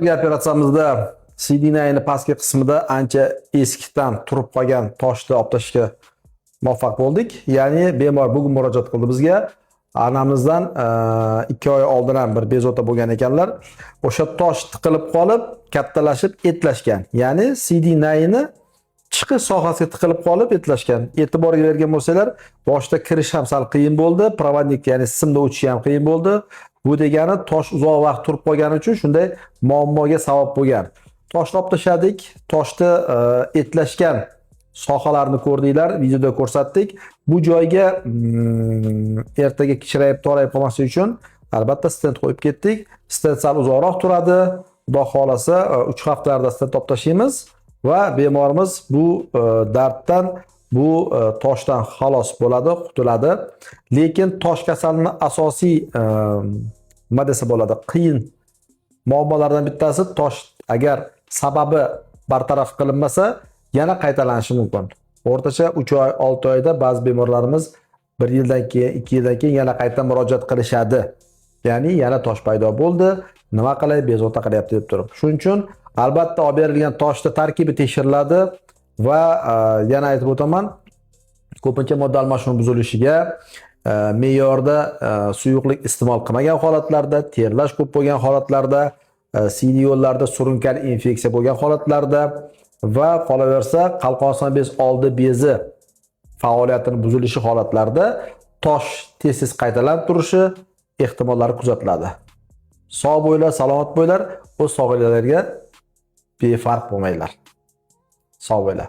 Hozirgi operatsiyamizda CD9 pastki qismida ancha eskidan turib qolgan toshni olib tashlashga muvaffaq bo'ldik. Ya'ni bemor bugun murojaat qildi bizga. Anamizdan 2 oy oldin ham bir bezovta bo'lgan ekanlar. O'sha tosh tiqilib qolib, kattalashib etlashgan. Ya'ni CD9ni chiqish sohasiga tiqilib qolib etlashgan. E'tiborga bergan bo'lsanglar, boshida kirish ham sal qiyin bo'ldi, проводник, ya'ni simda o'tishi ham qiyin bo'ldi. Bu degani tosh uzoq vaqt turib qolgani uchun shunday muammoga sabab bo'lgan. Toshni olib tashladik, toshni etlashgan sohalarni ko'rdinglar, videoda ko'rsatdik. Bu joyga ertaga kichrayib, torayib qolmasligi uchun albatta stent qo'yib ketdik. Stent sal uzoqroq turadi. Xudo xohlasa 3 haftalarda stent olib tashlaymiz va bemorimiz bu darddan, bu toshdan xalos bo'ladi, qutuladi. Lekin tosh kasalini asosiy nima desa bo'ladi, qiyin muammolardan bittasi tosh agar sababi bartaraf qilinmasa, yana qaytalanishi mumkin. O'rtacha 3 oy, 6 oyda ba'zi bemorlarimiz 1 yildan keyin, 2 yildan keyin yana qayta murojaat qilishadi. Ya'ni yana tosh paydo bo'ldi, nima qilay, bezovta qilyapti deb turib. Shuning uchun albatta olib berilgan toshni tarkibi tekshiriladi va yana aytib o'taman, ko'pincha modda almashuvi buzilishiga, me'yorda suyuqlik iste'mol qilmagan holatlarda, terlash ko'p bo'lgan holatlarda, siydik yo'llarda surunkali infeksiya bo'lgan holatlarda va qolaversa qalqonsimon bez oldi bezi faoliyatini buzilishi holatlarida tosh tez-tez qaytalanib turishi ehtimollari kuzatiladi. Sog' bo'linglar, salomat bo'linglar, o'z sog'liqlariga befarq bo'lmanglar. Sog' bo'linglar.